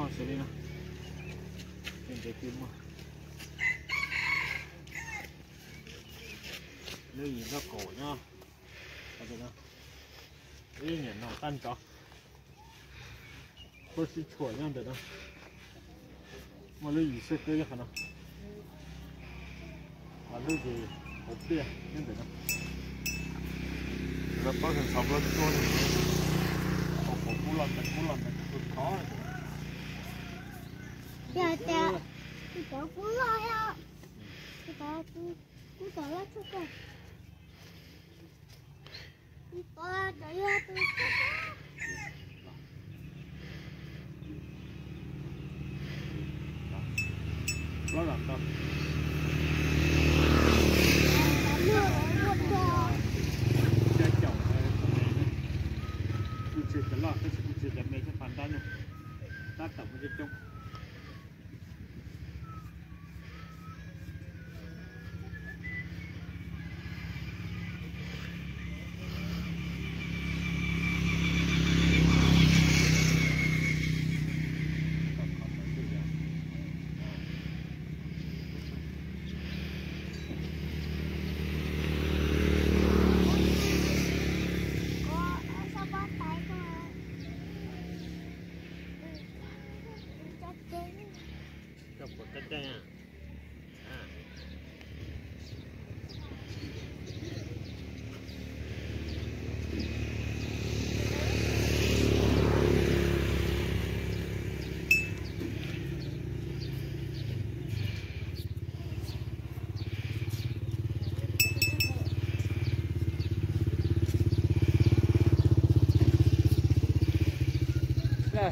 Xws li no, ntev ntev twb muaj lub yim nroj kaum nyob, ib niam no tag nrho, tuaj sib tshuam nyob ntawm no, muaj lub yim xwb twb qhov no, lub yim hauv pliaj nyob ntawm no. Lawv pab ntxhov plab tuaj, hauv kub los ntawm kub los ntawm kub khov. Cov kub loj, cov kub loj tshaj kawg. Cov yog tus kuj tsis cov loj tab sis kuj tsis cov me thiab pas ntab no, tab tom muaj coob coob.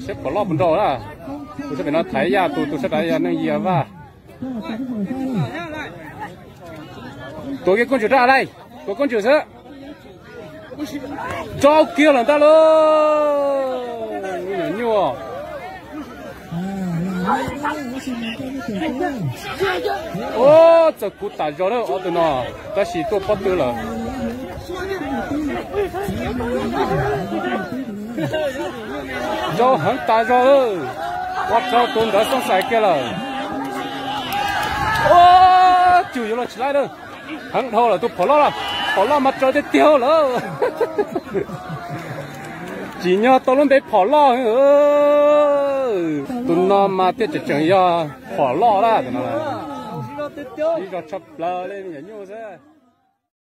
Saib phom loj puas nrau na. Tus sab pem no Thaiv Yaj, tus tus sab dav yog Neej Yia Vaj. Tuav kiag koob tswm rau lais, tuav koob tswm xwb. Rau kiag lawm ntag lauj. Nyuam nyuj. Ub, txawm kuv tas zog lawm ob tug no, tab sis tuaj pob tw lawm. Rau heev tas zog lawm. Ua rau tus ntawd xoob xais kiag lawm. Ub, cug yuav los tsis laib lawm. Heev dhau lawm tus phom loj lawm. Phom loj mas raws tiag tiag lawm. Tsim nyog tau lub npe phom loj. Tus no mas thiaj tseem tseem yog phom loj lawm. Ib zog tshaj plaws li nyuam nyuj xwb.